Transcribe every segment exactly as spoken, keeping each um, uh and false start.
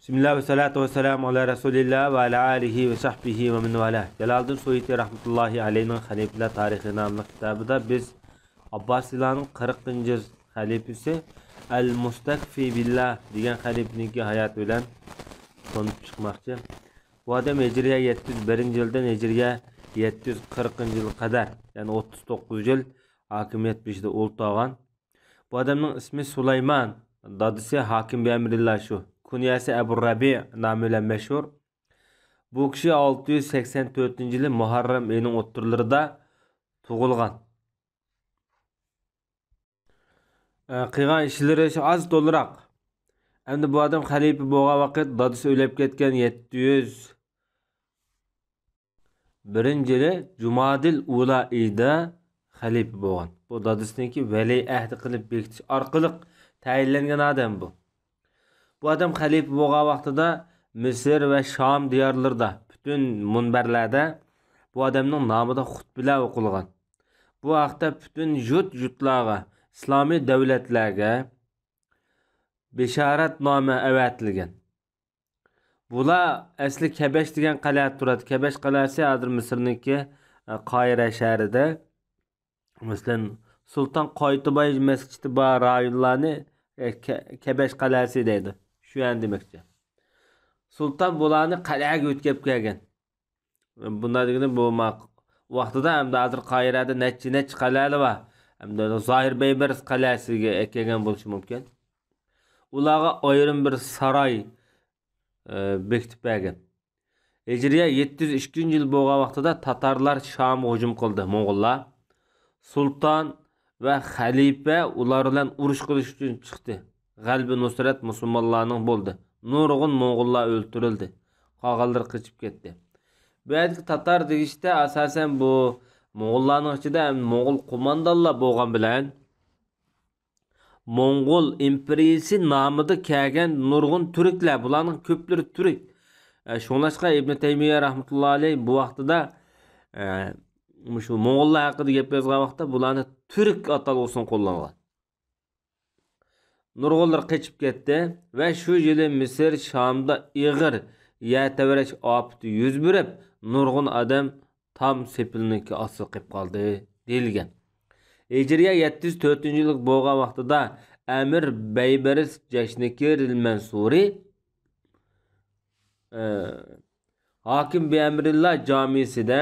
بىسمىللا ۋەسسالاتۇ ۋەسسالامۇ ئالا رەسۇلىللا ۋە ئالا ئالىھى ۋە سەھبىھى ۋە مەن ۋالا. جالالىدىن سۇيۇتى رەھمەتۇللاھى ئەلەيھنىڭ خەلىپىلەر تارىخى ناملىق كىتابىدا بىز ئابباسىيلارنىڭ قىرىقىنچى خەلىپىسى ئەل مۇستەكفى بىللا دېگەن خەلىپىنىڭكى ھاياتى بىلەن تونۇپ چىقماقچى. بۇ ئادەم ھىجرىيە يەتتە يۈز بىرىنچى يىلدىن ھىجرىيە يەتتە يۈز قىرىقىنچى يىلغا قەدەر، يەنى ئوتتۇز توققۇز يىل ھاكىمىيەت بېشىدا ئولتۇرغان. بۇ ئادەمنىڭ ئىسمى سۇلايمان، دادىسى ھاكىم بىئەمرىللا شۇ. كۇنيەسى ئەبۇ رەبىئ نامى بىلەن مەشھۇر. بۇ كىشى ئالتە يۈز سەكسەن تۆتىنچى يىلى مۇھەررەم ئېيىنىڭ ئوتتۇرىلىرىدا تۇغۇلغان. ئە، قىلغان ئىشلىرى شۇ ئاز تولىراق. ئەمدى بۇ ئادەم خەلىپە بولغان ۋاقىت دادىسى ئۆلۈپ كەتكەن يەتتە يۈز بىرىنچى يىلى جۇمادىل ئۇلا ئېيىدا خەلىپە بولغان. بۇ دادىسىنىڭكى ۋەلىئەھدى قىلىپ بېكىتىش ئارقىلىق تەيىنلەنگەن ئادەم بۇ. بۇ ئادەم خەلىپە بولغان ۋاقتىدا مىسىر ۋە شام دىيارلىرىدا، پۈتۈن مۇنبەرلەردە بۇ ئادەمنىڭ نامىدا خۇتبىلەر ئوقۇلغان. بۇ ھەقتە پۈتۈن يۇرت-يۇرتلارغا ئىسلامىي دۆلەتلەرگە بېشارەتنامە ئەۋەتىلگەن. بۇلار ئەسلى كەبەش دېگەن قەلئەدە تۇراتتى. كەبەش قەلئەسى ھازىر مىسىرنىڭكى، ئە، قاھىرە شەھىرىدە. مەسىلەن، سۇلتان قايتىباي مەسچىتى بار رايونلارنى، ئە، كە-، كەبەش قەلئەسى دەيدۇ. شۇ يەرنى دېمەكچى. سۇلتان بۇلارنى قەلئەگە يۆتكەپ كەلگەن. بۇنداق دېگىنى بۇ ما-، ۋاقتىدا ھەمدە ھازىر قاھىرەدە نەچچە، نەچچە قەلئەلەر بار. ھەمدە زاھىر بەيبەرىس قەلئەسىگە ئەكەلگەن بولۇشى مۇمكىن. ئۇلارغا ئايرىم بىر ساراي، ئە، بېكىتىپ بەرگەن. ھىجرىيە يەتتە يۈز ئىككىنچى يىل بولغان ۋاقتىدا تاتارلار شامغا ھۇجۇم قىلدى، موڭغۇللار. سۇلتان ۋە خەلىپە ئۇلار بىلەن ئۇرۇش قىلىش ئۈچۈن چىقتى. غەلىبە نۇسرەت مۇسۇلمانلارنىڭ بولدى. نۇرغۇن موڭغۇللار ئۆلتۈرۈلدى. قالغانلىرى قېچىپ كەتتى. بۇ يەردىكى تاتار دېگۈچتە ئاساسەن بۇ موڭغۇللارنىڭ ئىچىدە موڭغۇل قوماندانلار بولغان بىلەن موڭغۇل ئىمپېرىيىسى نامىدا كەلگەن نۇرغۇن تۈركلەر، بۇلارنىڭ كۆپلىرى تۈرك. ئە، شۇڭلاشقا ئىبن تەيمىيە رەھمەتۇللا ئەلەيھ بۇ ۋاقتىدا، ئە، مۇشۇ موڭغۇللار ھەققىدە گەپ يازغان ۋاقىتتا بۇلارنى تۈرك ئاتالغۇسىنى قوللانغان. نۇرغۇنلىرى قېچىپ كەتتى ۋە شۇ يىلى مىسىر شامدا ئېغىر يەر تەۋرەش ئاپىتى يۈز بېرىپ، نۇرغۇن ئادەم تام سېپىلنىڭكى ئاستىدا قېلىپ قالدى، دېيىلگەن. ھىجرىيە يەتتە يۈز تۆتىنچى يىل بولغان ۋاقتىدا ئەمىر بەيبەرىس جەشنىكىر ئەل مەنسۇرى، ئە، ھاكىم بىئەمرىللا جامىسىدە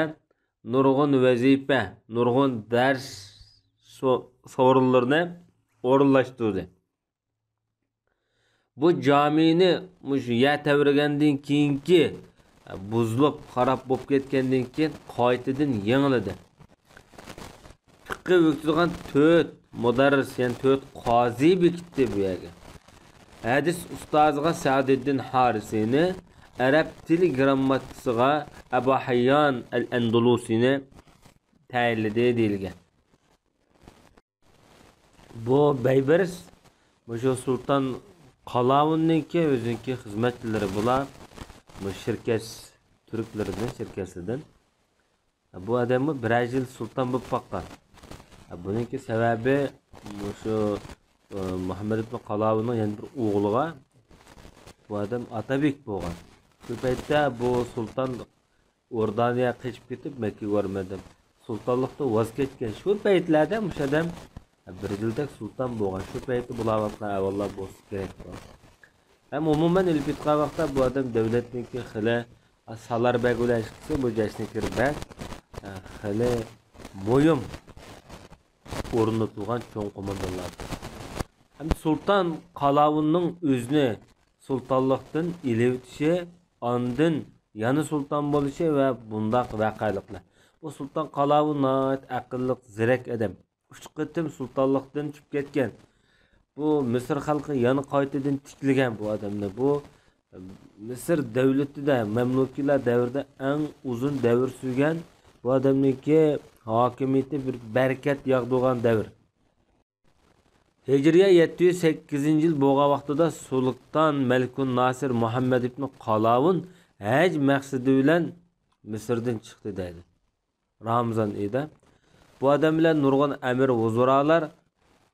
نۇرغۇن ۋەزىپە، نۇرغۇن دەرس سو-، سورۇنلىرىنى ئورۇنلاشتۇردى. بۇ جامىنى مۇشۇ يەر تەۋرىگەندىن كېيىنكى، بۇزۇلۇپ، خاراب بولۇپ كەتكەندىن كېيىن قايتىدىن يېڭىلىدى. پىققى ئۆگىتىدىغان تۆت مۇدەررىس، يەنى تۆت قازى بېكىتتى بۇ يەرگە. ھەدىس ئۇستازىغا سەئدىددىن ھارىسىنى، ئەرەب تىل گىرامماتىكىسىغا ئەبۇ ھەييان ئەل ئەندۇلۇسىنى تەيىنلىدى دېيىلگەن. بۇ بەيبەرىس مۇشۇ سۇلتان قالاۋۇننىڭكى ئۆزىنىڭكى خىزمەتچىلىرى بۇلار. مۇشۇ شىركەس تۈركلىرىدىن، شىركەسلىدىن. بۇ ئادەممۇ بىرەر يىل سۇلتان بولۇپ باققان. بۇنىڭكى سەۋەبى مۇشۇ، ئى، مۇھەممەد ئىبن قالاۋۇننىڭ يەنە بىر ئوغلىغا بۇ ئادەم ئاتابېك بولغان. شۇ پەيتتە بۇ سۇلتان ئوردانىيەگە قېچىپ كېتىپ، مەككىگە بارىمەن دەپ، سۇلتانلىقتىن ۋاز كەچكەن. شۇ پەيتلەردە مۇشۇ ئادەم بىر يىلدەك سۇلتان بولغان. شۇ پەيتتە بۇلار ۋاقىتلار ئەھۋاللار بولسا كېرەك بۇ. ھەم ئومۇمەن ئېلىپ ئېيتقان ۋاقىتتا بۇ ئادەم دۆلەتنىڭكى خېلى سالار بەگ بىلەن ئىككىسى بۇ جەشنىكىر بەگ، خېلى مۇھىم ئورۇندا تۇرغان چوڭ قوماندانلاردىن. ھەم سۇلتان قالاۋۇننىڭ ئۆزىنى سۇلتانلىقتىن ئېلىۋېتىشى، ئاندىن يەنە سۇلتان بولۇشى ۋە بۇنداق ۋەقەلىكلەر. بۇ سۇلتان قالاۋۇن ناھايىتى ئەقىللىق، زېرەك ئادەم. ئۈچ قېتىم سۇلتانلىقتىن چۈشۈپ كەتكەن. بۇ مىسىر خەلقى يەنە قايتىدىن تىكلىگەن بۇ ئادەمنى. بۇ مىسىر دۆلىتىدە، مەملۇكىيلار دەۋرىدە ئەڭ ئۇزۇن دەۋر سۈرگەن، بۇ ئادەمنىڭكى ھاكىمىيىتى بىر بەرىكەت ياغدۇرغان دەۋر. ھىجرىيە يەتتە يۈز سەككىزىنچى يىل بولغان ۋاقتىدا سۇلتان مەلىكۇن ناسىر مۇھەممەد ئىبن قالاۋۇن ھەج مەقسىتى بىلەن مىسىردىن چىقتى دەيدۇ. رامىزان ئېيىدا. بۇ ئادەم بىلەن نۇرغۇن ئەمىر ۋۇزۇرالار،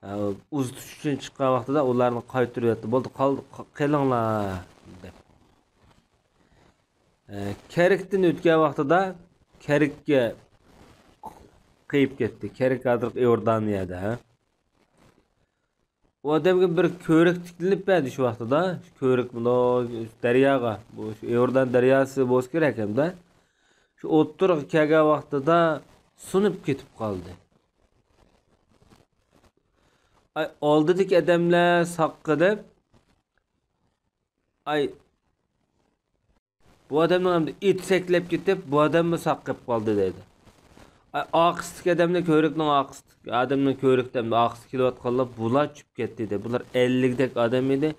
ئە، ئۇزىتىش ئۈچۈن چىققان ۋاقتىدا ئۇلارنى قايتۇرۇۋەتتى. بولدى، قال-، ق-، قېلىڭلار، دەپ. ئە، كەركتىن ئۆتكەن ۋاقتىدا كەرككە قېيىپ كەتتى. كەرك ھازىرقى ئىئوردانىيەدە، ھە. ئۇ ئادەمگە بىر كۆۋرۈك تىكلىنىپ بەردى شۇ ۋاقتىدا. شۇ كۆۋرۈك مۇنۇ دەرياغا، بۇ شۇ ئىئوردان دەرياسى بولسا كېرەك ھەمدە. شۇ ئوتتۇرىغا كەلگەن ۋاقتىدا سۇنۇپ كېتىپ قالدى. ئاي، ئالدىدىكى ئادەملەر ساققىدىپ، ئاي، بۇ ئادەمنىڭ ئەمدى ئېتى سەكلەپ كېتىپ، بۇ ئادەممۇ ساقىيىپ قالدى دەيدۇ. ئا-، ئارقىسىدىكى ئادەملەر، كۆۋرۈكنىڭ ئارقىسىدىكى ئادەمنىڭ كۆۋرۈكتە ئەمدى ئارقىسىدا كېلىۋاتقانلار، بۇلار چۈشۈپ كەتتى دەيدۇ. بۇلار ئەللىكتەك ئادەم ئىدى.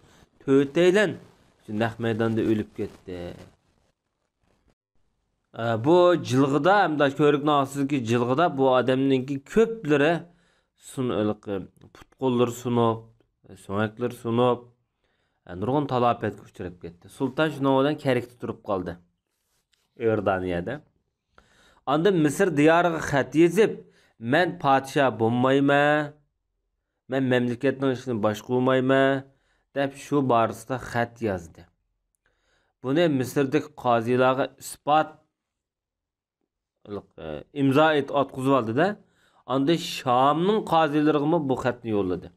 تۆتەيلەن شۇ نەق مەيداندا ئۆلۈپ كەتتى. ئە، بۇ جىلغىدا، ئەمدى كۆۋرۈكنىڭ ئارقىسىدىكى جىلغىدا بۇ ئادەمنىڭكى كۆپلىرى سۇن-، ھېلىقى پۇت-قوللىرى سۇنۇپ، سۆڭەكلىرى سۇنۇپ، نۇرغۇن تالاپەتكە ئۇچراپ كەتتى. سۇلتان شۇنىڭ بىلەن كەركتە تۇرۇپ قالدى، ئىئوردانىيەدە. ئاندىن مىسىر دىيارىغا خەت يېزىپ، «مەن پادىشاھ بولمايمەن، مەن مەملىكەتنىڭ ئىشىنى باشقۇرمايمەن» دەپ، شۇ بارىسىدا خەت يازدى. بۇنى مىسىردىكى قازىلارغا ئىسپات ئىمزا ئېت-، ئاتقۇزۇۋالدى-دە، ئاندىن شامنىڭ قازىلىرىغىمۇ بۇ خەتنى يوللىدى.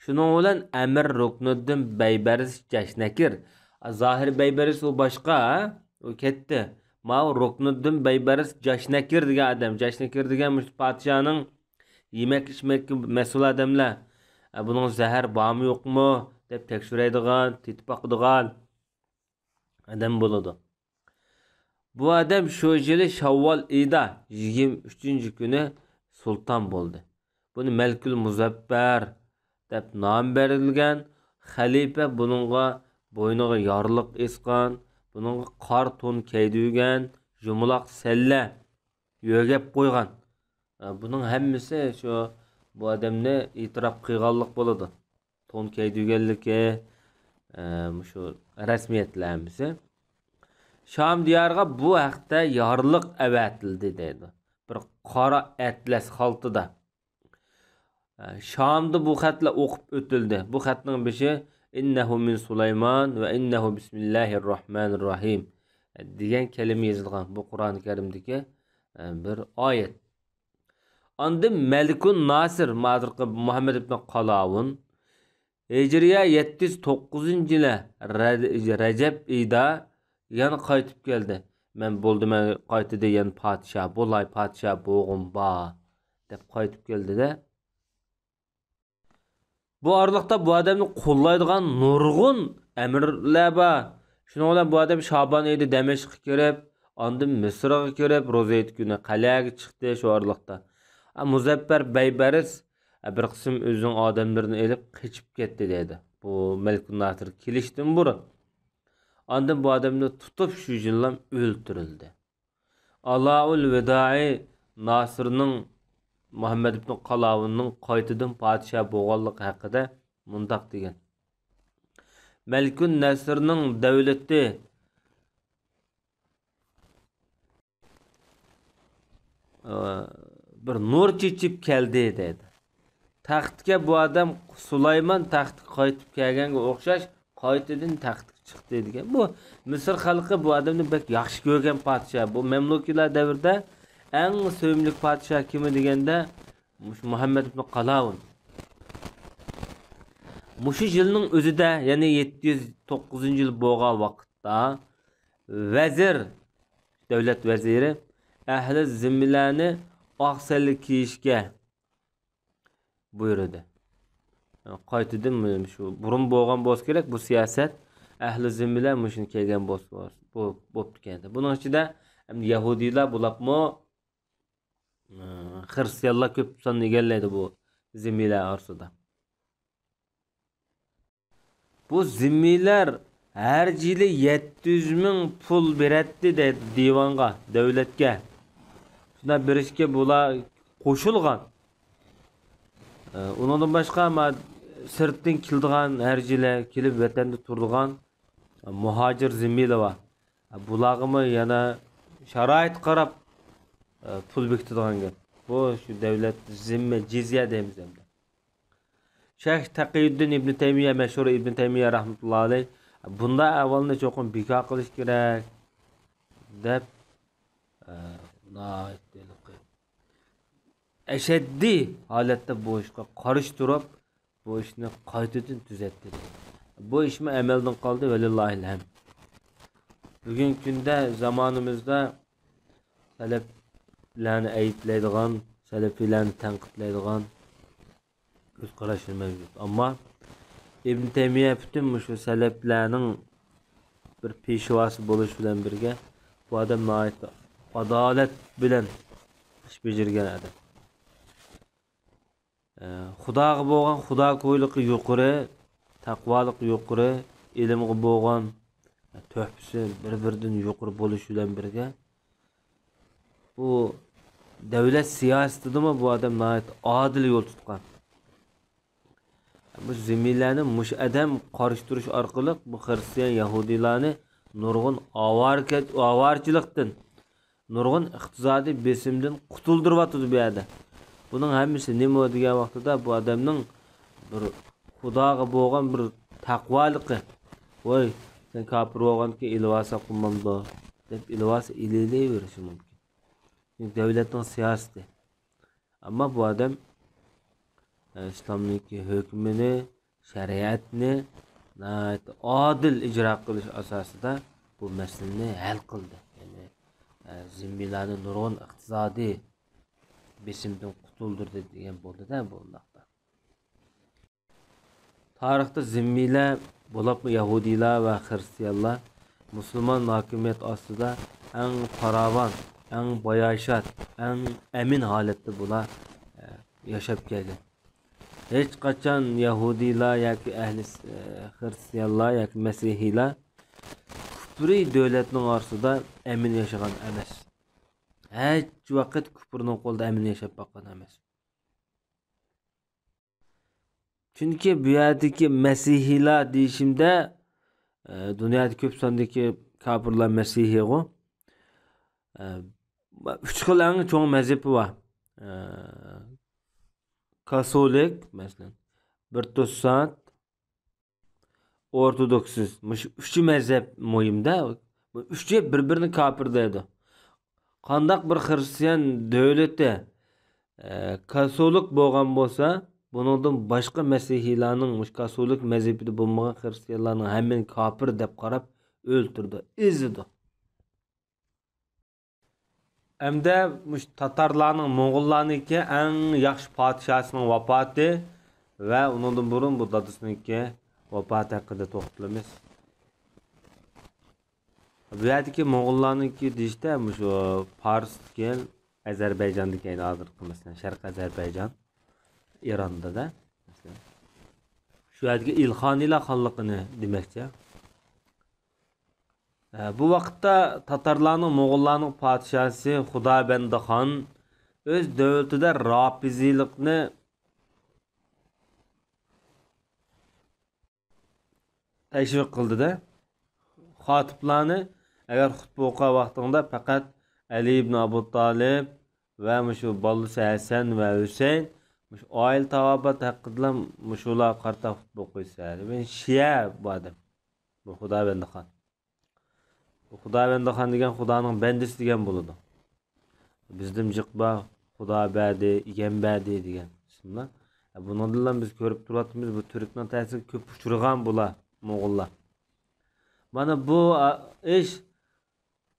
شۇنىڭ بىلەن ئەمىر رۇكنۇددىن بەيبەرىس جاشنەكىر، زاھىر بەيبەرىس ئۇ باشقا، ھە؟ ئۇ كەتتى. ماۋۇ رۇكنۇددىن بەيبەرىس جاشنەكىر دېگەن ئادەم، جاشنەكىر دېگەن مۇشۇ پادىشاھنىڭ يېمەك-ئىچمەككە مەسئۇل ئادەملەر، ئە، بۇنىڭ زەھەر بارمۇ يوقمۇ دەپ تەكشۈرەيدىغان، تېتىپ باقىدىغان ئادەم بولىدۇ. بۇ ئادەم شۇ يىلى شاۋۋال ئېيىدا يىگىرمە ئۈچىنچى كۈنى سۇلتان بولدى. بۇنى مەلىكۇل مۇزەپپەر دەپ نام بېرىلگەن. خەلىپە بۇنىڭغا بوينىغا يارلىق ئېسقان، بۇنىڭغا قارا تون كىيدۈرگەن، يۇمىلاق سەللە يۆگەپ قويغان. ئە، بۇنىڭ ھەممىسى شۇ بۇ ئادەمنى ئېتىراپ قىلغانلىق بولىدۇ. تون كىيدۈرگەنلىكى، ئە، مۇشۇ رەسمىيەتلەر ھەممىسى. شام دىيارىغا بۇ ھەقتە يارلىق ئەۋەتىلدى دەيدۇ. بىر قارا ئەتلەس خالتىدا. ئە، شامدا بۇ خەتلەر ئوقۇپ ئۆتۈلدى. بۇ خەتنىڭ بېشى «ئىننەھۇ مىن سۇلايمان ۋە ئىننەھۇ بىسمىللاھىر راھمانىر راھىم» دېگەن كەلىمە يېزىلغان. بۇ قۇرئان كەرىمدىكى، ئە، بىر ئايەت. ئاندىن مەلىكۇن ناسىر، ھازىرقى مۇھەممەد ئىبن قالاۋۇن، ھىجرىيە يەتتە يۈز توققۇزىنچى يىلى رە-، رەجەب ئېيىدا يەنە قايتىپ كەلدى. «مەن بولدۇم، مەن قايتىدى يەنە پادىشاھ، بولاي پادىشاھ بولغۇم بار» دەپ قايتىپ كەلدى-دە. بۇ ئارىلىقتا بۇ ئادەمنى قوللايدىغان نۇرغۇن ئەمىرلەر بار. شۇنىڭ بىلەن بۇ ئادەم شابان ئېيىدا دەمەشققە كىرىپ، ئاندىن مىسىرغا كىرىپ، روزا ھېيت كۈنى قەلئەگە چىقتى. شۇ ئارىلىقتا، ئا، مۇزەپپەر بەيبەرىس، ئا، بىر قىسىم ئۆزىنىڭ ئادەملىرىنى ئېلىپ قېچىپ كەتتى دەيدۇ، بۇ مەلىكۇن ناسىر كېلىشتىن بۇرۇن. ئاندىن بۇ ئادەمنى تۇتۇپ شۇ يىللام ئۆلتۈرۈلدى. ئالاۋۇل ۋىدائى ناسىرنىڭ، مۇھەممەد ئىبن قالاۋۇننىڭ قايتىدىن پادىشاھ بولغانلىقى ھەققىدە مۇنداق دېگەن: مەلىكۇن نەسىرنىڭ دەۋلىتى، ئى، بىر نۇر چېچىپ كەلدى دەيدۇ. تەختكە بۇ ئادەم سۇلايمان تەختكە قايتىپ كەلگەنگە ئوخشاش قايتىدىن تەختكە چىقتى دېگەن. بۇ مىسىر خەلقى بۇ ئادەمنى بەك ياخشى كۆرگەن پادىشاھ. بۇ مەملۇكىيلار دەۋرىدە ئەڭ سۆيۈملۈك پادىشاھ كىم دېگەندە، مۇشۇ مۇھەممەد ئىبن قالاۋۇن. مۇشۇ يىلنىڭ ئۆزىدە، يەنى يەتتە يۈز توققۇزىنچى يىل بولغان ۋاقىتتا، ۋەزىر، دۆلەت ۋەزىرى ئەھلى زىممىلەرنى ئاق سەللە كىيىشكە بۇيرۇدى. قايتىدىن مۇ-، شۇ بۇرۇن بولغان بولسا كېرەك بۇ سىياسەت، ئەھلى زىممىلەر مۇشۇنى كىيگەن بولسا، بولسا، بۇ، بوپتىكەن. بۇنىڭ ئىچىدە ئەمدى يەھۇدىيلار بولۇپمۇ، ئى، خىرىستىيانلار كۆپ ساننى ئىگىلەيدۇ بۇ زىممىلەر ئارىسىدا. بۇ زىممىيلەر ھەر يىلى يەتتە يۈز مىڭ پۇل بېرەتتى دەيدۇ دىۋانغا، دۆلەتكە. شۇنداق بېرىشكە بۇلار قوشۇلغان. ئۇنىڭدىن باشقا، ما-، سىرتتىن كېلىدىغان، ھەر يىلى كېلىپ ۋەتەندە تۇرىدىغان مۇھاجىر زىممىيلەر بار. بۇلارغىمۇ يەنە شارائىتقا قاراپ پۇل بېكىتىدىغان گەپ. بۇ شۇ دۆلەت زىممە، جىزيە دەيمىز ئەمدى. شەيخ تەقىيۇددىن ئىبن تەيمىيە، مەشھۇر ئىبن تەيمىيە رەھمەتۇللا ئەلەيھ، بۇنداق ئەھۋالنى چوقۇم بىكار قىلىش كېرەك. دەپ، ئە، ناھايىتى ھېلىقى ئەشەددىي ھالەتتە بۇ ئىشقا قارشى تۇرۇپ، بۇ ئىشنى قايتىدىن تۈزەتتى. بۇ ئىشمۇ ئەمەلدىن قالدى، ۋەلىللاھىل ھەمد. بۈگۈنكى كۈندە زامانىمىزدا سەلەپلەرنى ئەيىبلەيدىغان، سەلەپىيلەرنى تەنقىدلەيدىغان كۆز قاراشلىرى مەۋجۇت. ئەمما ئىبن تەيمىيە پۈتۈن مۇشۇ سەلەپلەرنىڭ بىر پېشۋاسى بولۇش بىلەن بىرگە، بۇ ئادەم ناھايىتى ئادالەت بىلەن ئىش بېجىرگەن ئادەم. ئە، خۇداغا بولغان خۇداكويلۇقى يۇقىرى، تەقۋالىقى يۇقىرى، ئىلىمغا بولغان تۆھپىسى بىر-بىرىدىن يۇقىرى بولۇش بىلەن بىرگە، بۇ دۆلەت سىياسىتىدىمۇ بۇ ئادەم ناھايىتى ئادىل يول تۇتقان. بۇ زىممىيلەرنى مۇشۇ ئادەم قارشى تۇرۇش ئارقىلىق بۇ خىرىستىيان يەھۇدىيلارنى نۇرغۇن ئاۋارىكەت-، ئاۋارىچىلىقتىن، نۇرغۇن ئىقتىسادىي بېسىمدىن قۇتۇلدۇرۇۋاتىدۇ بۇ يەردە. بۇنىڭ ھەممىسى نېمە دېگەن ۋاقتىدا، بۇ ئادەمنىڭ بىر خۇداغا بولغان بىر تەقۋالىقى. ۋاي، سەن كاپىر بولغاندىكىن ئېلىۋالساق بولمامدۇ؟ دەپ ئېلىۋالسا ئېلىۋېرىشى مۇمكىن. چۈنكى دۆلەتنىڭ سىياسىتى. ئەمما بۇ ئادەم، ئە، ئىسلامنىڭكى ھۆكمىنى، شەرىئەتنى ناھايىتى ئادىل ئىجرا قىلىش ئاساسىدا بۇ مەسىلىنى ھەل قىلدى. يەنى، ئە، زىممىيلارنى نۇرغۇن ئىقتىسادىي بېسىمدىن قۇتۇلدۇردى دېگەن بولدى-دە بۇنداقتا. تارىختا زىممىيلەر، بولۇپمۇ يەھۇدىيلار ۋە خىرىستىيانلار مۇسۇلمان ھاكىمىيەت ئاستىدا ئەڭ پاراۋان، ئەڭ باياشات، ئەڭ ئەمىن ھالەتتە بۇلار، ئە، ياشاپ كەلگەن. ھېچقاچان يەھۇدىيلار ياكى ئەھلى، ئە، خىرىستىيانلار ياكى مەسىھىيلار كۇپرىي دۆلەتنىڭ ئارىسىدا ئەمىن ياشىغان ئەمەس. ھەچ ۋاقىت كۇپرنىڭ قولىدا ئەمىن ياشاپ باققان ئەمەس. چۈنكى بۇ يەردىكى مەسىھىيلار دېيىشىمدە، ئە، دۇنيادا كۆپ ساندىكى كاپىرلار مەسىھىيغۇ. ئە، ئۈچ خىل ئەڭ چوڭ مەزھىپى بار. ئە، كاسولىك، مەسىلەن، پروتېستانت، ئورتودوكسىست. مۇشۇ ئۈچى مەزھەپ مۇھىمدە. بۇ ئۈچى بىر-بىرىنى كاپىر دەيدۇ. قانداق بىر خىرىستىيان دۆلىتى، ئە، كاسولىك بولغان بولسا، بۇنىڭدىن باشقا مەسىھىيلارنىڭ، مۇشۇ كاسولىك مەزھىپىدە بولمىغان خىرىستىيانلارنىڭ ھەممىنى كاپىر دەپ قاراپ ئۆلتۈرىدۇ، ئېزىدۇ. ئەمدى مۇشۇ تاتارلارنىڭ موڭغۇللارنىڭكى ئەڭ ياخشى پادىشاھسىنىڭ ۋاپاتى ۋە ئۇنىڭدىن بۇرۇن بۇ دادىسىنىڭكى ۋاپاتى ھەققىدە توختىلىمىز. بۇ يەردىكى موڭغۇللارنىڭكى دېيىشتە مۇشۇ پارستىكەن، ئەزەربەيجاندىكەن، ھازىرقى مەسىلەن شەرقىي ئەزەربەيجان، ئىراندا-دە. مەسىلەن، شۇ يەردىكى ئىلخانىيلار خانلىقىنى دېمەكچى. ئە، بۇ ۋاقىتتا تاتارلارنىڭ، موغۇللارنىڭ پادىشاھى خۇدابەندىخان ئۆز دۆلىتىدە رافىزىيلىقنى تەشۋىق قىلدى-دە. خاتىپلارنى، ئەگەر خۇتبە ئوقۇغان ۋاقتىڭدا پەقەت ئەلى ئىبن ئابۇ تالىپ ۋە مۇشۇ بالىسى ھەسەن ۋە ھۈسەيىن، مۇشۇ ئائىلە تاۋابىئات ھەققىدىلا مۇشۇلارغا قارىتا خۇتبە ئوقۇيسەن. مەن شىئە بۇ ئادەم. بۇ خۇداۋەندىخان. بۇ خۇداۋەندىخان دېگەن خۇدانىڭ بەندىسى دېگەن بولىدۇ. بىزدىن جىق بار، خۇدا بەردى، ئىگەم بەردى دېگەن ئىسىملار. بۇنىڭدىنلا بىز كۆرۈپ تۇرۇۋاتىمىز، بۇ تۈركنىڭ تەسىرىگە كۆپ ئۇچرىغان بۇلار، موغۇللار. مانا بۇ، ئا، ئىش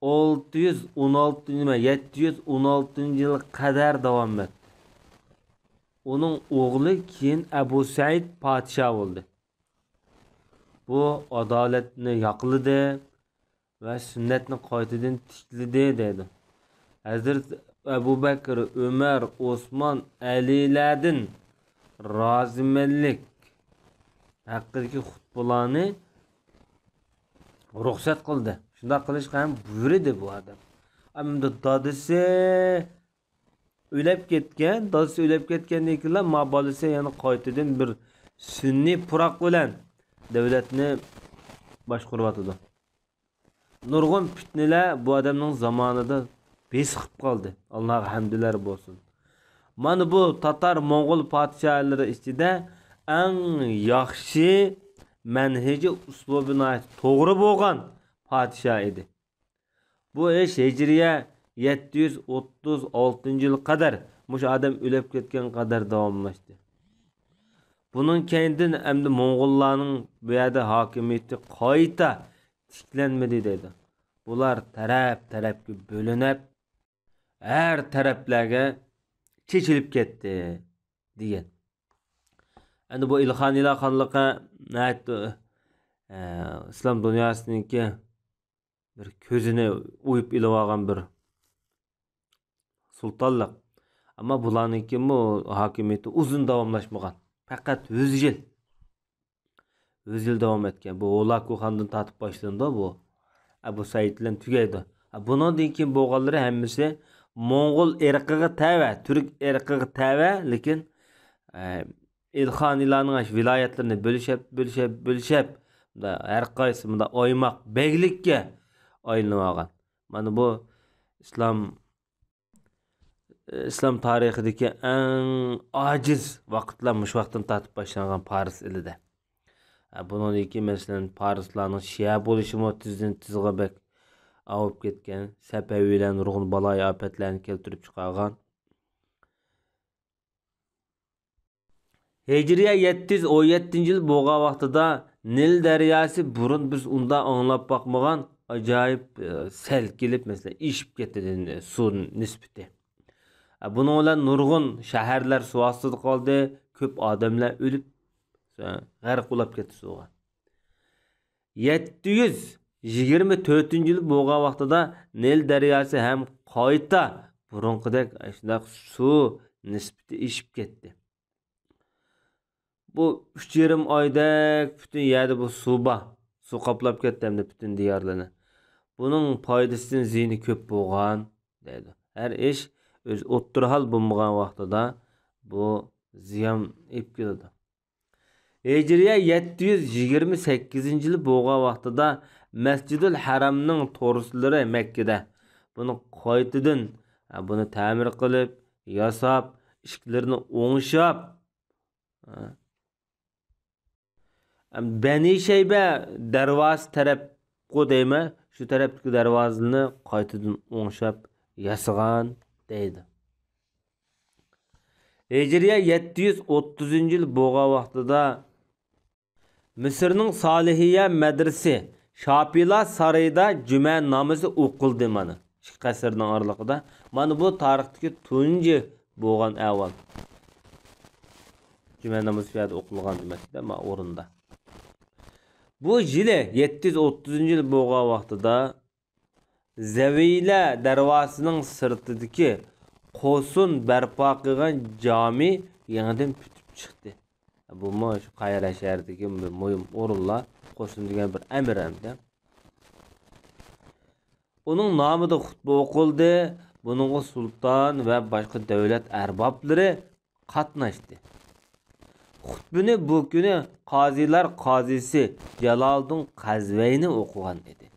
ئالتە يۈز ئون ئالتىنچى، نېمە، يەتتە يۈز ئون ئالتىنچى يىلغا قەدەر داۋام ئەتتى. ئۇنىڭ ئوغلى كېيىن ئەبۇ سەئىد پادىشاھ بولدى. بۇ ئادالەتنى ياقلىدى ۋە سۈننەتنى قايتىدىن تىكلىدى دەيدۇ. ھەزرىتى ئەبۇ بەكرى، ئۆمەر، ئوسمان، ئەلىلەردىن رازىمەنلىك ھەققىدىكى خۇتبىلارنى رۇخسەت قىلدى. شۇنداق قىلىشقا ھەم بۇيرۇدى بۇ ئادەم. ئەمدى دادىسى ئۆلۈپ كەتكەن، دادىسى ئۆلۈپ كەتكەندىن كېيىنلا ما بالىسى يەنە قايتىدىن بىر سۈنئىي پۇراق بىلەن دۆلەتنى باشقۇرۇۋاتىدۇ. نۇرغۇن پىتنىلەر بۇ ئادەمنىڭ زامانىدا بېسىقىپ قالدى. ئاللاغا ھەمدىلەر بولسۇن. مانا بۇ تاتار موڭغۇل پادىشاھلىرى ئىچىدە ئەڭ ياخشى مەنھىجى ئۇسلۇبى ناھايىتى توغرا بولغان پادىشاھ ئىدى. بۇ ئىش ھىجرىيە يەتتە يۈز ئوتتۇز ئالتىنچى يىلغا قەدەر، مۇشۇ ئادەم ئۆلۈپ كەتكەن قەدەر داۋاملاشتى. بۇنىڭ كەينىدىن ئەمدى موڭغۇللارنىڭ بۇ يەردە ھاكىمىيىتى قايتا تىكلەنمىدى دەيدۇ. بۇلار تەرەپ-تەرەپكە بۆلۈنۈپ، ھەر تەرەپلەرگە چېچىلىپ كەتتى دېگەن. ئەمدى بۇ ئىلخانىيلار خانلىقى ناھايىتى، ئە، ئىسلام دۇنياسىنىڭكى بىر كۆزىنى ئويۇپ ئېلىۋالغان بىر سۇلتانلىق. ئەمما بۇلارنىڭكىمۇ ھاكىمىيىتى ئۇزۇن داۋاملاشمىغان. پەقەت يۈز يىل. يۈز يىل داۋام ئەتكەن. بۇ ھولاكۇ خاندىن تارتىپ باشلىنىدۇ بۇ. ئەبۇ سەئىد بىلەن تۈگەيدۇ. ھە، بۇنىڭدىن كېيىن بولغانلىرى ھەممىسى موڭغۇل ئىرقىغا تەۋە، تۈرك ئىرقىغا تەۋە، لېكىن، ئە، ئىلخانىلارنىڭ ئاشۇ ۋىلايەتلىرىنى بۆلۈشەپ، بۆلۈشەپ، بۆلۈشەپ، مۇنداق ھەر قايسى مۇنداق ئايماق، بەگلىككە ئايلىنىۋالغان. مانا بۇ ئىسلام، ئىسلام تارىخىدىكى ئەڭ ئاجىز ۋاقىتلار مۇشۇ ۋاقىتتىن تارتىپ باشلانغان پارس ئېلىدە. ھە، بۇنىڭدىن كېيىن، مەسىلەن، پارسلارنىڭ شىئە بولۇشىمۇ تېزدىن تېزغا بەك ئاۋۇپ كەتكەن. سەپەۋىيلەر نۇرغۇن بالايىئاپەتلەرنى كەلتۈرۈپ چىقارغان. ھىجرىيە يەتتە يۈز ئون يەتتىنچى يىل بولغان ۋاقتىدا نىل دەرياسى، بۇرۇن بىز ئۇنداق ئاڭلاپ باقمىغان ئاجايىپ، ئە، سەل كېلىپ، مەسىلەن، ئېشىپ كەتتى سۇ نىسبىتى. ئە، بۇنىڭ بىلەن نۇرغۇن شەھەرلەر سۇ ئاستىدا قالدى، كۆپ ئادەملەر ئۆلۈپ، غەرق بولاپ كەتتى سۇغا. يەتتە يۈز يىگىرمە تۆتىنچى يىل بولغان ۋاقتىدا نىل دەرياسى ھەم قايتا بۇرۇنقىدەك شۇنداق سۇ نىسبىتى ئېشىپ كەتتى. بۇ ئۈچ يېرىم ئايدەك پۈتۈن يەردە بۇ سۇ بار. سۇ قاپلاپ كەتتى ئەمدى پۈتۈن دىيارلارنى. بۇنىڭ پايدىسىدىن زىيىنى كۆپ بولغان دەيدۇ. ھەر ئىش ئۆز ئوتتۇرا ھال بولمىغان ۋاقتىدا بۇ زىيان ئېلىپ كېلىدۇ. ھىجرىيە يەتتە يۈز يىگىرمە سەككىزىنچى يىل بولغان ۋاقتىدا مەسجىدۇل ھەرامنىڭ تورۇسلىرى مەككىدە بۇنى قايتىدىن، بۇنى تەمىر قىلىپ، ياساپ، ئىشىكلىرىنى ئوڭشاپ، بەنى شەيبە دەرۋازىسى تەرەپقۇ دەيمەن، شۇ تەرەپتىكى دەرۋازىنى قايتىدىن ئوڭشاپ ياسىغان دەيدۇ. ھىجرىيە يەتتە يۈز ئوتتۇزىنچى يىل بولغان ۋاقتىدا مىسىرنىڭ سالىھىيە مەدرىسى شاپىلا سارىيىدا جۈمە نامىزى ئوقۇلدى مانا. ئىككى قەسىرنىڭ ئارىلىقىدا. مانا بۇ تارىختىكى تۇنجى بولغان ئەھۋال. جۈمە نامىزى شۇ يەردە ئوقۇلغان دېمەكتە، ما ئورۇندا. بۇ يىلى يەتتە يۈز ئوتتۇزىنچى يىل بولغان ۋاقتىدا زەۋىيلە دەرۋازىسىنىڭ سىرتىدىكى قوسۇن بەرپا قىلغان جامى يېڭىدىن پۈتۈپ چىقتى. بۇمۇ شۇ قاھىرە شەھىرىدىكى بىر مۇھىم ئورۇنلار. قوسۇن دېگەن بىر ئەمىر ئەمدى. ئۇنىڭ نامىدا خۇتبە ئوقۇلدى. بۇنىڭغا سۇلتان ۋە باشقا دۆلەت ئەربابلىرى قاتناشتى. خۇتبىنى بۇ كۈنى قازىلار قازىسى جالالىدىن قەزۋىنى ئوقۇغان ئىدى.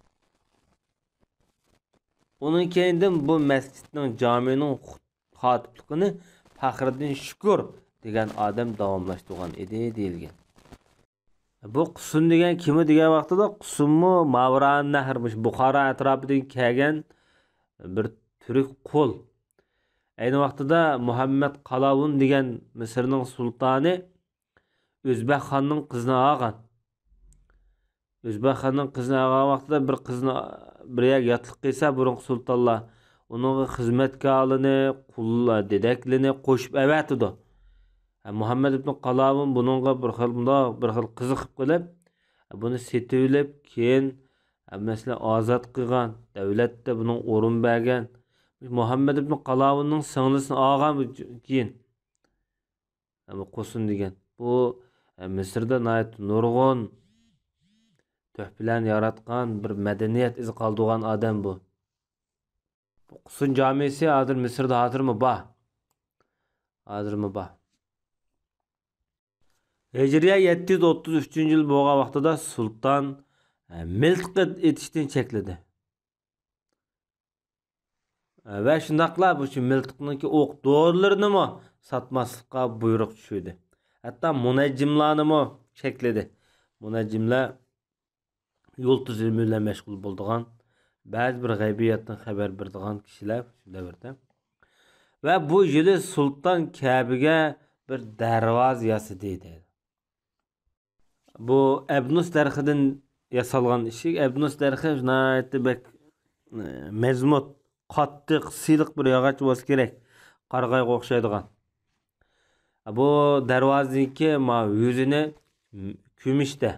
ئۇنىڭ كەينىدىن بۇ مەسچىتنىڭ جامىنىڭ خۇت-، خاتىپلىقىنى پەخرىدىن شۈكۈر دېگەن ئادەم داۋاملاشتۇرغان ئىدى دېيىلگەن. بۇ قۇسۇن دېگەن كىم دېگەن ۋاقتىدا، قۇسۇنمۇ ماۋرانەھر، مۇشۇ بۇخارا ئەتراپىدىن كەلگەن بىر تۈرك قۇل. ئەينى ۋاقتىدا مۇھەممەد قالاۋۇن دېگەن مىسىرنىڭ سۇلتانى ئۆزبەك خاننىڭ قىزىنى ئالغان. ئۆزبەك خاننىڭ قىزىنى ئالغان ۋاقتىدا بىر قىزنى بىر يەرگە ياتلىق قىلسا، بۇرۇنقى سۇلتانلار ئۇنىڭغا خىزمەتكارلىرىنى، قۇللار، دېدەكلىرىنى قوشۇپ ئەۋەتىدۇ. ھە، مۇھەممەد ئىبن قالاۋۇن بۇنىڭغا بىر خىل مۇنداق، بىر خىل قىزىقىپ قېلىپ، بۇنى سېتىۋېلىپ، كېيىن، مەسىلەن، ئازاد قىلغان، دەۋلەتتە بۇنىڭغا ئورۇن بەرگەن. مۇھەممەد ئىبن قالاۋۇننىڭ سىڭلىسىنى ئالغان كېيىن. بۇ قۇسۇن دېگەن. بۇ، مىسىردا ناھايىتى نۇرغۇن تۆھپىلەرنى ياراتقان، بىر مەدەنىيەت ئىزى قالدۇرغان ئادەم بۇ. بۇ قۇسۇن جامىسى ھازىر مىسىردا ھازىرمۇ بار. ھازىرمۇ بار. ھىجرىيە يەتتە يۈز ئوتتۇز ئۈچىنچى يىل بولغان ۋاقتىدا سۇلتان، ئە، مىلتىق ئېتىشتىن چەكلىدى. ئە، ۋە شۇنداقلا بۇ شۇ مىلتىقنىڭكى ئوق دورىلىرىنىمۇ ساتماسلىققا بۇيرۇق چۈشۈردى. ھەتتا مۇنەججىملارنىمۇ چەكلىدى. مۇنەججىملەر يۇلتۇز ئىلمى بىلەن مەشغۇل بولىدىغان، بەزى بىر غەيبىياتتىن خەۋەر بېرىدىغان كىشىلەر شۇ دەۋردە. ۋە بۇ يىلى سۇلتان كەبىگە بىر دەرۋازا ياسىدى دەيدۇ. بۇ ئەبنۇس دەرىخىدىن ياسالغان ئىشىك. ئەبنۇس دەرىخى ناھايىتى بەك، ئە، مەزمۇت، قاتتىق، سىلىق بىر ياغاچ بولسا كېرەك. قارىغايغا ئوخشايدىغان. بۇ دەرۋازىنىڭكى ما يۈزىنى كۈمۈشتە.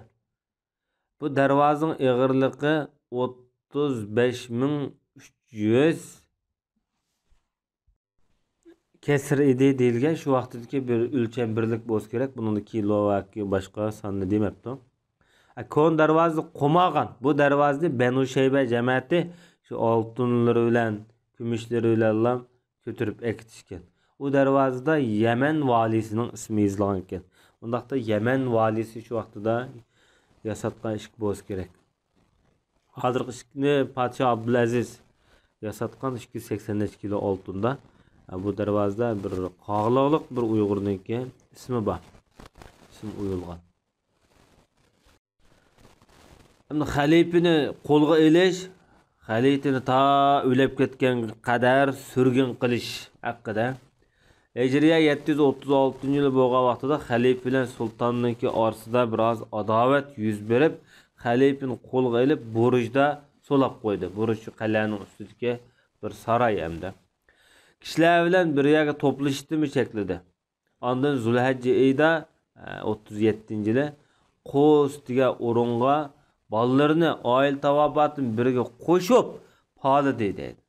بۇ دەرۋازىنىڭ ئېغىرلىقى ئوتتۇز بەش مىڭ ئۈچ يۈز كەسىر ئىدى دېيىلگەن. شۇ ۋاقىتتىكى بىر ئۆلچەم بىرلىك بولسا كېرەك. بۇنىڭدا كىلو ۋە باشقا ساننى دېمەپتۇ. ئە، كونا دەرۋازىنى قوماغان. بۇ دەرۋازىنى بەنۇ شەيبە جەمەتى شۇ ئالتۇنلىرى بىلەن، كۈمۈشلىرى بىلەنلا كۆتۈرۈپ ئەكېتىشكەن. ئۇ دەرۋازىدا يەمەن ۋالىيسىنىڭ ئىسمى يېزىلغان ئىكەن. ئۇنداقتا يەمەن ۋالىيسى شۇ ۋاقتىدا ياساتقان ئىشىك بولسا كېرەك. ھازىرقى ئىشىكنى پادىشاھ ئابدۇلئەزىز ياساتقان، ئىككى يۈز سەكسەن نەچچە كىلو ئالتۇندا. بۇ دەرۋازىدا بىر قاغىلىقلىق بىر ئۇيغۇرنىڭكى ئىسمى بار. ئىسمى ئويۇلغان. ئەمدى خەلىپىنى قولغا ئېلىش، خەلىپىنى تا ئۆلۈپ كەتكەنگە قەدەر سۈرگۈن قىلىش ھەققىدە. ھىجرىيە يەتتە يۈز ئوتتۇز ئالتىنچى يىلى بولغان ۋاقتىدا خەلىپە بىلەن سۇلتاننىڭكى ئارىسىدا بىراز ئاداۋەت يۈز بېرىپ، خەلىپىنى قولغا ئېلىپ، بۇرۇجدا سولاپ قويدى. بۇرۇج شۇ قەلئەنىڭ ئۈستىدىكى بىر ساراي ئەمدى. كىشىلەر بىلەن بىر يەرگە توپلىشىشتىنمۇ چەكلىدى. ئاندىن زۇلھەججە ئېيىدا، ئە، ئوتتۇز يەتتىنچى يىلى قوس دېگەن ئورۇنغا بالىلىرىنى ئائىلە تاۋابىئاتى بىلەن بىرگە قوشۇپ پالىدى دەيدۇ.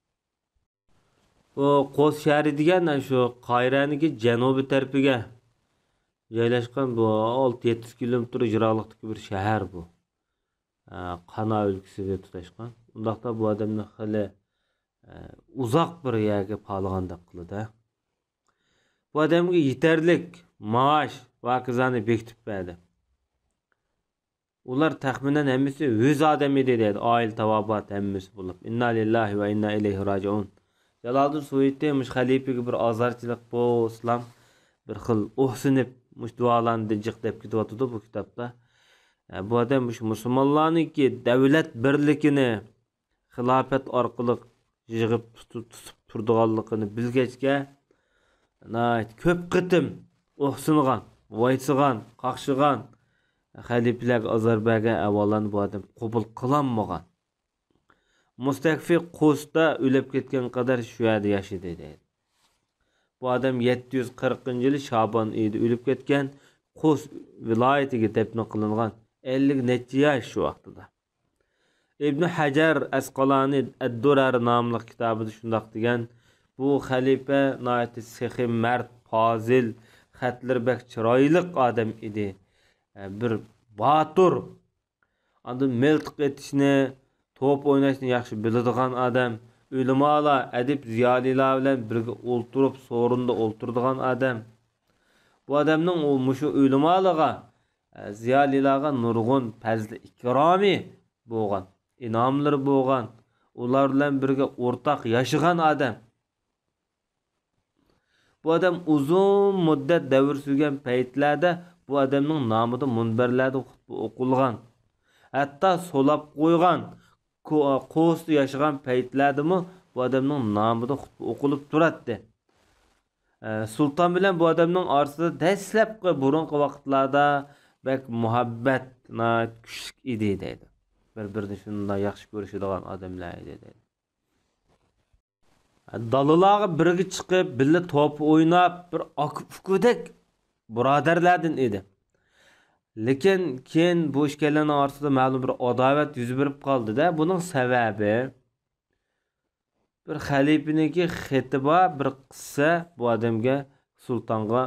بۇ قوس شەھىرى دېگەن شۇ قاھىرەنىڭكى جەنۇبىي تەرىپىگە جايلاشقان، بۇ ئالتە يەتتە يۈز كىلومېتىر يىراقلىقتىكى بىر شەھەر بۇ. ئە، قانا ئۆلكىسىگە تۇتاشقان. ئۇنداقتا بۇ ئادەمنى خېلى، ئە، ئۇزاق بىر يەرگە پالىغاندەك قىلىدۇ. بۇ ئادەمگە يېتەرلىك مائاش ۋە ھاكازانى بېكىتىپ بەردى. ئۇلار تەخمىنەن ھەممىسى ئۆز ئادەم ئىدى دەيدۇ، ئائىلە تاۋابىئات ھەممىسى بولۇپ. ئىننا لىللاھى ۋە ئىننا ئىلەيھى راجىئۇن. جالالىدىن سۇيۇتى مۇشۇ خەلىپىگە بىر ئازارچىلىق بولسىلا، بىر خىل ئۇھسىنىپ، مۇشۇ دۇئالارنى جىق دەپ كېتىۋاتىدۇ بۇ كىتابتا. ئە، بۇ ئادەم مۇشۇ مۇسۇلمانلارنىڭكى دەۋلەت بىرلىكىنى، خىلاپەت ئارقىلىق يىغىپ تۇتۇپ، تۇتۇپ تۇرىدىغانلىقىنى بىلگەچكە، ناھايىتى كۆپ قېتىم ئۇھسىنغان، ۋايسىغان، قاقشىغان خەلىپىلەرگە ئازار بەرگەن ئەھۋاللارنى بۇ ئادەم قوبۇل قىلالمىغان. مۇستەكفى قۇستا ئۆلۈپ كەتكەن قەدەر شۇ يەردە ياشىدى دەيدۇ. بۇ ئادەم يەتتە يۈز قىرىقىنچى يىلى شابان ئېيىدا ئۆلۈپ كەتكەن، قۇس ۋىلايىتىگە دەپنە قىلىنغان. ئەللىك نەچچە ياش شۇ ۋاقتىدا. ئىبن ھەجەر ئەسقالانى ئەددۇرەر ناملىق كىتابىدا شۇنداق دېگەن، بۇ خەلىپە ناھايىتى سېخىي، مەرد، پازىل، خەتلىرى بەك چىرايلىق ئادەم ئىدى. بىر باتۇر. ئاندىن مىلتىق ئېتىشنى، توپ ئويناشنى ياخشى بىلىدىغان ئادەم، ئۆلىمالار، ئەدىب زىيالىيلار بىلەن بىرگە ئولتۇرۇپ، سورۇندا ئولتۇرىدىغان ئادەم. بۇ ئادەمنىڭ ئۇ مۇشۇ ئۆلىمالارغا، ئە، زىيالىيلارغا نۇرغۇن پەزلى ئىكرامى بولغان، ئىنئاملىرى بولغان، ئۇلار بىلەن بىرگە ئورتاق ياشىغان ئادەم. بۇ ئادەم ئۇزۇن مۇددەت دەۋر سۈرگەن پەيتلەردە بۇ ئادەمنىڭ نامىدا مۇنبەرلەردە خۇتبە ئوقۇلغان. ھەتتا سولاپ قويغان، كو-، قوستا ياشىغان پەيتلەردىمۇ بۇ ئادەمنىڭ نامىدا خۇتبە ئوقۇلۇپ تۇراتتى. ئە، سۇلتان بىلەن بۇ ئادەمنىڭ ئارىسىدا دەسلەپكى بۇرۇنقى ۋاقىتلاردا بەك مۇھەببەت ناھايىتى كۈچلۈك ئىدى دەيدۇ. بىر-بىرىنى شۇنداق ياخشى كۆرۈشىدىغان ئادەملەر ئىدى دەيدۇ. دالىلارغا بىرگە چىقىپ، بىللە توپ ئويناپ، بىر ئاكا-ئۇكىدەك بۇرادەرلەردىن ئىدى. لېكىن كېيىن بۇ ئىككىيلەننىڭ ئارىسىدا مەلۇم بىر ئاداۋەت يۈز بېرىپ قالدى-دە. بۇنىڭ سەۋەبى، بىر خەلىپىنىڭكى خېتى بار، بىر قىسسە بۇ ئادەمگە، سۇلتانغا،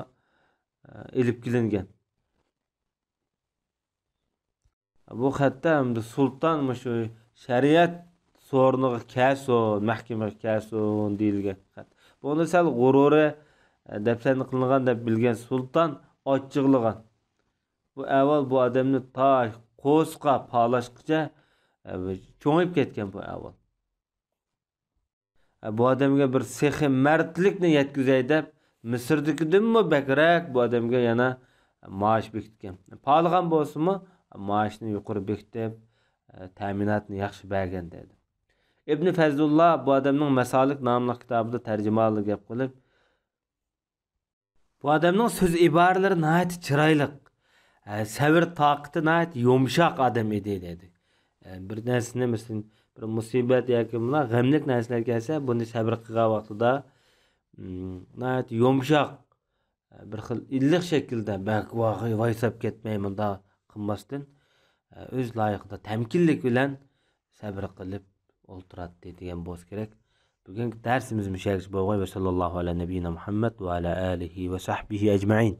ئە، ئېلىپ كېلىنگەن. بۇ خەتتە ئەمدى سۇلتان مۇشۇ شەرىئەت سورۇنىغا كەلسۇن، مەھكىمىگە كەلسۇن دېيىلگەن خەت. بۇنى سەل غۇرۇرى، ئە، دەپسەندە قىلىنغان دەپ بىلگەن سۇلتان ئاچچىقلىغان. بۇ ئەھۋال بۇ ئادەمنى تا قوسقا پالاشقىچە، ئە، چوڭىيىپ كەتكەن بۇ ئەھۋال. بۇ ئادەمگە بىر سېخىي مەردلىكنى يەتكۈزەي دەپ، مىسىردىكىدىنمۇ بەكرەك بۇ ئادەمگە يەنە مائاش بېكىتكەن. پالىغان بولسىمۇ، مائاشنى يۇقىرى بېكىتىپ، تەمىناتنى ياخشى بەرگەن دەيدۇ. ئىبن فەزلۇللا بۇ ئادەمنىڭ مەسالىك ناملىق كىتابىدا تەرجىمىھالىدا گەپ قىلىپ، بۇ ئادەمنىڭ سۆز ئىبارىلىرى ناھايىتى چىرايلىق، ئە، سەۋر تاقىتى ناھايىتى يۇمشاق ئادەم ئىدى، دېدى. ئە، بىر نەرسىنى، مەسىلەن، بىر مۇسىبەت ياكى مۇنداق غەملىك نەرسىلەر كەلسە، بۇنى سەۋر قىلغان ۋاقتىدا، م، ناھايىتى يۇمشاق، بىر خىل ئىللىق شەكىلدە، بەك ۋاي-، ۋايساپ كەتمەي، مۇنداق قىلماستىن، ئۆز لايىقىدا تەمكىنلىك بىلەن سەبرى قىلىپ ئولتۇراتتى دېگەن بولسا كېرەك. بۈگۈنكى دەرسىمىز مۇشۇ يەرگىچە بولغاي. ۋە ساللاللاھۇ ئەلا نەبىيىنا مۇھەممەد ۋە ئەلا ئالىھى ۋە سەھبىھى ئەجمەئىن.